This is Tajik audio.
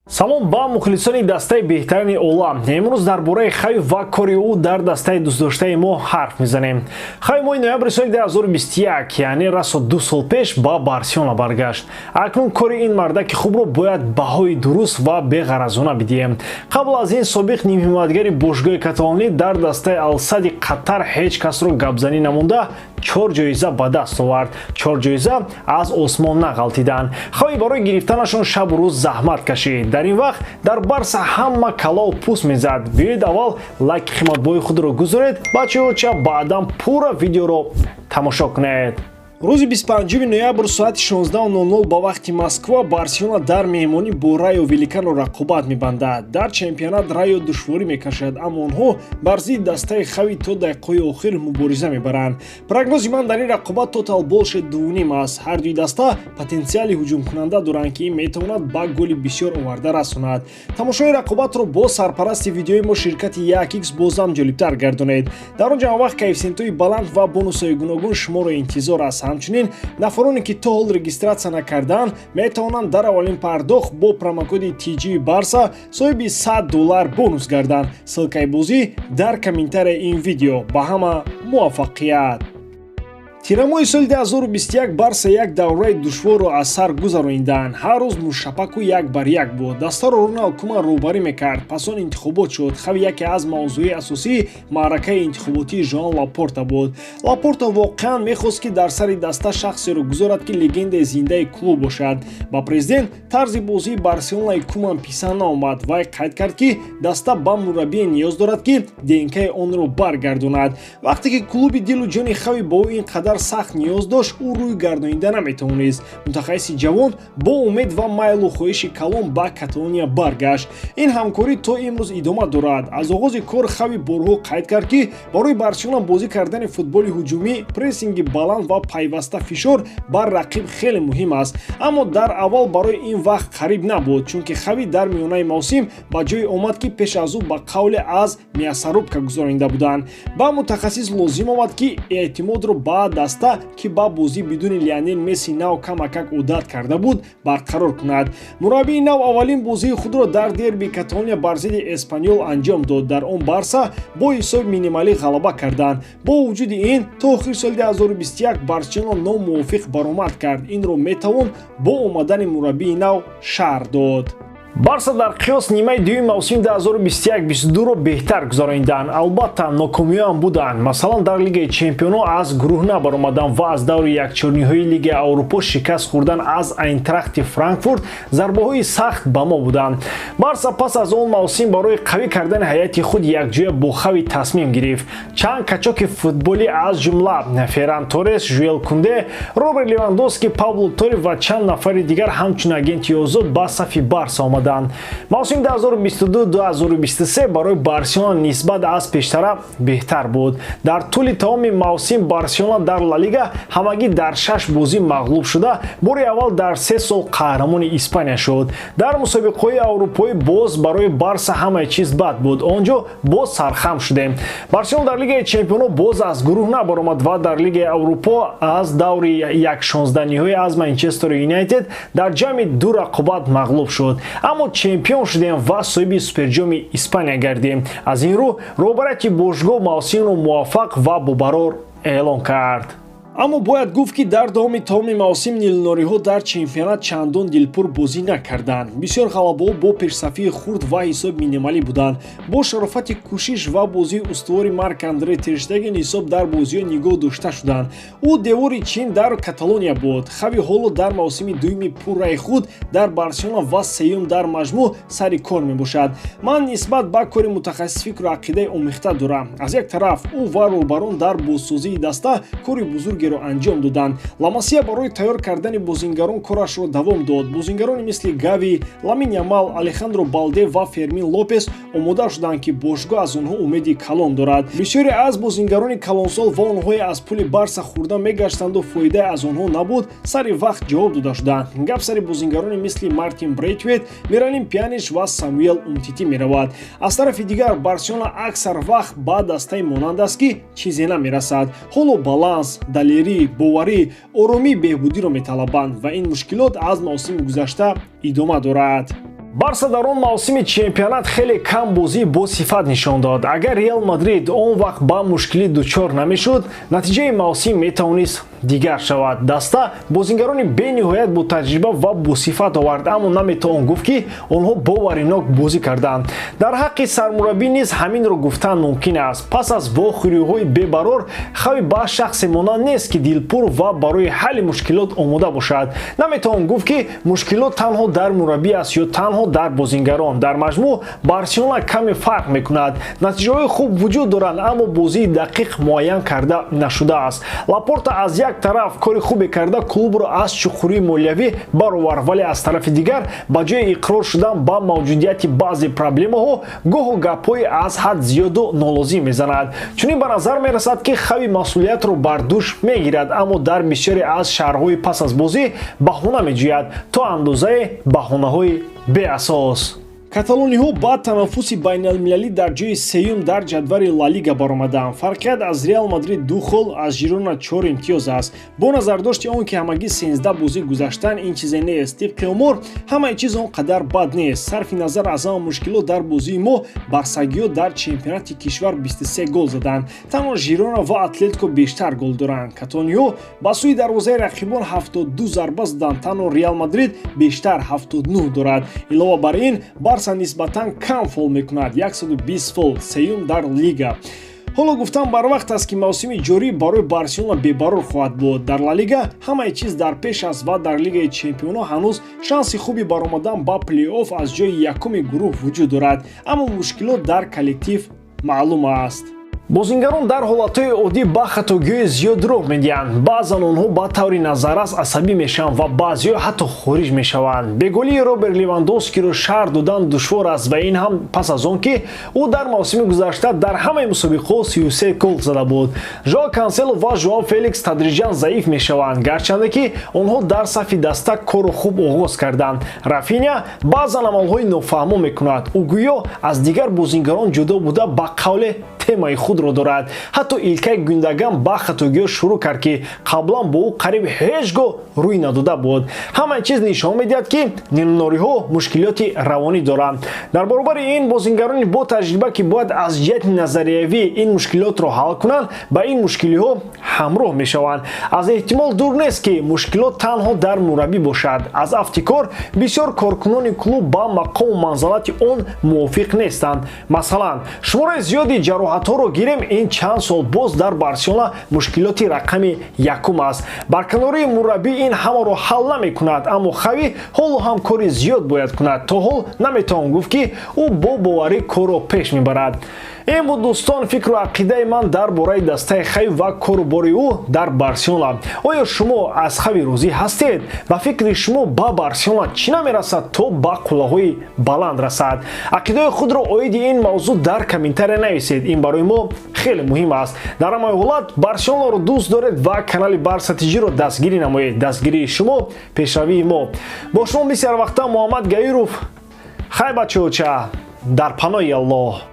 Салом ба мухлисони дастаи беҳтарини олам. Имрӯз дар бораи Хави ва кори ӯ дар дастаи дӯстдоштаи мо ҳарф мезанем. Хави моҳи ноябри соли 2021, яъне расо 2 сол пеш, ба Барселона баргашт. Акнун кори ин мардаки хубро бояд баҳои дуруст ва беғаразона бидиҳем. Қабл аз ин собиқ нимҳимоятгари бошгоҳи каталонӣ дар дастаи Алсади Қатар ҳеҷ касро гапзанӣ намонда, чор ҷоиза ба даст овард. Чор ҷоиза аз осмон нағалтиданд. Хави барои гирифтанашон шабу рӯз заҳмат кашид. Дар ин вақт дар Барса ҳама каллаву пӯст мезад. Биёед, аввал лайки қиматбоҳои худро гузоред, бачаоча, баъдан пурра видеоро тамошо кунед. Рӯзи 25 ноябр соати 16:00 ба вақти Москва Барселона дар меҳмонӣ бо Райо Валлекано рақобат мебандад. Дар чемпионат Райо душворӣ мекашад, аммо онҳо бар зидди дастаи Хави то дақиқаҳои охир мубориза мебаранд. Прогнози ман дар ин рақобат тотал больше 2,5 аст. Ҳар дуи даста потенсиали ҳуҷумкунанда доранд, ки ин метавонад ба голи бисёр оварда расонад. Тамошои рақобатро бо сарпарасти видеои мо, ширкати 1x, бозам ҷолибтар гардонед. Дар он ҷамъвақт коэффисиентҳои баланд ва бонусҳои гуногун шуморо интизор аст. Ҳамчунин нафароне, ки то ҳол регистрация накардаанд, метавонанд дар аввалин пардохт бо промокоди TG Барса соҳиби 100 доллар бонус гарданд. Ссылкаи бозӣ дар комментарияи ин видео. Ба ҳама муваффақият! Тирамоҳи соли 2021 Барса як давраи душворро аз сар гузарониданд. Ҳар рӯз мушапаку як бар як буд. Дастаро Роналд Куман роҳбарӣ мекард. Пас он интихобот шуд. Хави яке аз мавзӯи асосии маъракаи интихоботии Жоан Лапорта буд. Лапорта воқеан мехост, ки дар сари даста шахсеро гузорад, ки легендаи зиндаи клуб бошад. Ба президент тарзи бозии Барселонаи Куман писанд наомад. Вай қайд кард, ки даста ба мураббие ниёз дорад, ки ДНКи онро баргардонад. Вақте ки клуби дилу ҷони Хави бо ӯ ин қадар сахт ниёз дошт, ӯ рӯй гардонида наметавонист. Мутахассиси ҷавон бо умед ва майлу хоҳиши калон ба Каталония баргашт. Ин ҳамкорӣ то имрӯз идома дорад. Аз оғози кор Хави борҳо қайд кард, ки барои Барселона бозӣ кардани футболи ҳуҷумӣ, прессинги баланд ва пайваста фишор бар рақиб хеле муҳим аст. Аммо дар аввал барои ин вақт қариб набуд, чунки Хави дар миёнаи мавсим ба ҷое омад, ки пеш аз ӯ ба қавле аз мясорубка гузаронида буданд. Ба мутахассис лозим омад, ки эътимодро ба даста, ки ба бозӣ бидуни Лионел Месси нав камакак одат карда буд, барқарор кунад. Мураббии нав аввалин бозии худро дар дерби Каталония бар зидди Эспаньол анҷом дод. Дар он Барса бо ҳисоби минималӣ ғалаба карданд. Бо вуҷуди ин, то охири соли 2021 Барселона номувофиқ баромад кард. Инро метавон бо омадани мураббии нав шарҳ дод. Барса дар қиёс нимаи дуюми мавсими 2021-22-ро беҳтар гузарониданд. Албатта, нокомиҳоам буданд. Масалан, дар Лигаи чемпионҳо аз гурӯҳ набаромаданд ва аз даври якчорниҳои Лигаи Аврупо шикаст хӯрдан аз Айнтрахти Франкфурт зарбаҳои сахт ба мо буданд. Барса пас аз он мавсим барои қавӣ кардани ҳайати худ якҷоя бо Хави тасмим гирифт. Чанд качоки футболӣ, аз ҷумла Ферран Торрес, Жюл Кунде, Роберт Левандовски, Пабло Торре ва чанд нафари дигар ҳамчун агенти озод ба сафи Барса омаданд. Мавсими 2022-2023 барои Барселона нисбат аз пештара беҳтар буд. Дар тӯли тамоми мавсим Барселона дар Ла Лига ҳамагӣ дар шаш бозӣ мағлуб шуда, бори аввал дар 3 сол қаҳрамони Испания шуд. Дар мусобиқаҳои аврупоӣ боз барои Барса ҳамаи чиз бад буд. Он ҷо боз сархам шудем. Барселона дар Лигаи чемпионҳо боз аз гурӯҳ набаромад ва дар Лигаи Аврупо аз даври 1/16 ниҳоӣ аз Манчестер Юнайтед дар ҷамъи ду рақобат мағлуб шуд, аммо чемпион шудем ва соҳиби суперҷоми Испания гардем. Аз ин рӯ роҳбарияти бошгоҳ мавсимро муваффақ ва бобарор эълон кард. Аммо бояд гуфт, ки дар давоми тамоми мавсим нилнориҳо дар чемпионат чандон дилпур бозӣ накарданд. Бисёр ғалабаҳо бо пешсафии хурд ва ҳисоби минималӣ буданд. Бо шарофати кӯшиш ва бозии устувори Марк Андре Терштеген ҳисоб дар бозиҳо нигоҳ дошта шуданд. Ӯ девори Чин дар Каталония буд. Хави ҳоло дар мавсими дуюми пурраи худ дар Барселона ва сеюм дар маҷмӯъ сари кор мебошад. Ман нисбат ба кори мутахассис фикру ақидаи омехта дорам. Аз як тараф, ӯ ва роҳбарон дар бозсозии даста кори бузургеро анҷом доданд. Ла Масия барои тайёр кардани бозингарон корашро давом дод. Бозингарони мисли Гави, Ламин Ямал, Алехандро Балде ва Фермин Лопес омода шуданд, ки бошгоҳ аз онҳо умеди калон дорад. Бисёре аз бозингарони калонсол ва онҳое аз пули Барса хӯрда мегаштанду фоидае аз онҳо набуд, сари вақт ҷавоб дода шуданд. Гап сари бозингарони мисли Мартин Брейтвейт, Миралим Пьянич ва Самуэл Умтити меравад. Аз тарафи дигар, Барселона аксар вақт ба дастаи монанд аст, ки чизе намерасад. Ҳоло баланс, далерӣ, боварӣ, оромии беҳбудиро металабанд ва ин мушкилот аз мавсими гузашта идома дорад. Барса дар он мавсими чемпионат хеле кам бозии босифат нишон дод. Агар Реал Мадрид он вақт ба мушкилӣ дучор намешуд, натиҷаи мавсим метавонист дигар шавад. Даста бозингарони бениҳоят ботаҷриба ва босифат овард, аммо наметавон гуфт, ки онҳо боваринок бозӣ карданд. Дар ҳаққи сармураббӣ низ ҳаминро гуфтан мумкин аст. Пас аз вохӯриҳои бебарор Хави ба шахсе монанд нест, ки дилпур ва барои ҳалли мушкилот омода бошад. Наметавон гуфт, ки мушкилот танҳо дар мураббӣ аст ё танҳо дар бозингарон. Дар маҷмӯъ Барселона каме фарқ мекунад. Натиҷаҳои хуб вуҷуд доранд, аммо бозии дақиқ муайян карда нашудааст. Лапорта аз як тараф кори хубе карда, клубро аз чуқурии молиявӣ баровард, вале аз тарафи дигар, ба ҷои иқрор шудан ба мавҷудияти баъзе проблемаҳо, гоҳу гапҳои аз ҳад зиёду нолозим мезанад. Чунин ба назар мерасад, ки Хави масъулиятро бар дӯш мегирад, аммо дар бисёре аз шарҳҳои пас аз бозӣ баҳона меҷӯяд, то андозае баҳонаҳои беасос. Каталониҳо ба танаффуси байналмилалӣ дар ҷои сеюм дар ҷадвали Ла Лига баромаданд. Фарқият аз Реал Мадрид ду хол, аз Жирона чор имтиёз аст. Бо назардошти он ки ҳамагӣ 13 бозӣ гузаштан, ин чизе нест. Тибқи омор, ҳамаи чиз он қадар бад нест. Сарфи назар аз ҳама мушкилот дар бозии мо, барсагиҳо дар чемпионати кишвар 23 гол заданд. Танҳо Жирона ва Атлетико бештар гол доранд. Каталониҳо ба сӯи дарвозаи рақибон 72 зарба заданд. Танҳо Реал Мадрид бештар, 79 дорад. Илова бар ин, Барса нисбатан кам фол мекунад, 120 фол, сеюм дар лига. Ҳоло гуфтан барвақт аст, ки мавсими ҷорӣ барои Барселона бебарор хоҳад буд. Дар Ла Лига ҳамаи чиз дар пеш аст ва дар Лигаи чемпионҳо ҳанӯз шанси хуби баромадан ба плей-офф аз ҷои якуми гурӯҳ вуҷуд дорад, аммо мушкилот дар коллектив маълум аст. Бозингарон дар ҳолатҳои оддӣ ба хатогиҳои зиёд роҳ медиҳанд. Баъзан онҳо ба таври назаррас асабӣ мешаванд ва баъзеҳо ҳатто хориҷ мешаванд. Беголии Роберт Левандовскиро шарҳ додан душвор аст, ва ин ҳам пас аз он ки ӯ дар мавсими гузашта дар ҳамаи мусобиқаҳо 33 гол зада буд. Жоао Кансело ва Жоао Феликс тадриҷан заиф мешаванд, гарчанде ки онҳо дар сафи даста корро хуб оғоз карданд. Рафиня баъзан амалҳои нофаҳмо мекунад. Ӯ гӯё аз дигар бозингарон ҷудо буда, ба қавле темаи худро дорад. Ҳатто Илкай Гюндоган ба хатогиҳо шурӯъ кард, ки қаблан бо ӯ қариб ҳеҷ гоҳ рӯй надода буд. Ҳамаи чиз нишон медиҳад, ки нилнориҳо мушкилоти равонӣ доранд. Дар баробари ин, бозингарони бо таҷриба, ки бояд аз ҷиҳати назариявӣ ин мушкилотро ҳал кунанд, ба ин мушкилиҳо ҳамроҳ мешаванд. Аз эҳтимол дур нест, ки мушкилот танҳо дар мураббӣ бошад. Аз афти кор, бисёр коркунони клуб ба мақому манзалати он мувофиқ нестанд. Масалан, шумораи зиёди ҷароҳатҳоро гирем, ин чанд сол боз дар Барселона мушкилоти рақами якум аст. Барканории мураббӣ ин ҳамаро ҳал намекунад, аммо Хави ҳоло ҳам кори зиёд бояд кунад. То ҳол наметавон гуфт, ки ӯ бо боварӣ корро пеш мебарад. Ин буд, дӯстон, фикру ақидаи ман дар бораи дастаи Хави ва кору бори ӯ дар Барселона. Оё шумо аз Хави розӣ ҳастед? Ба фикри шумо, ба Барселона чӣ намерасад, то ба қуллаҳои баланд расад? Ақидаи худро оиди ин мавзӯъ дар комментария нависед, ин барои мо хеле муҳим аст. Дар ҳамаи ҳолат, Барселонаро дӯст доред ва канали Барса Тиҷиро дастгирӣ намоед. Дастгирии шумо — пешравии мо. Бо шумо мисли ҳарвақта Муҳаммад Гаиров. Хай, бачаоча, дар паноҳи Аллоҳ.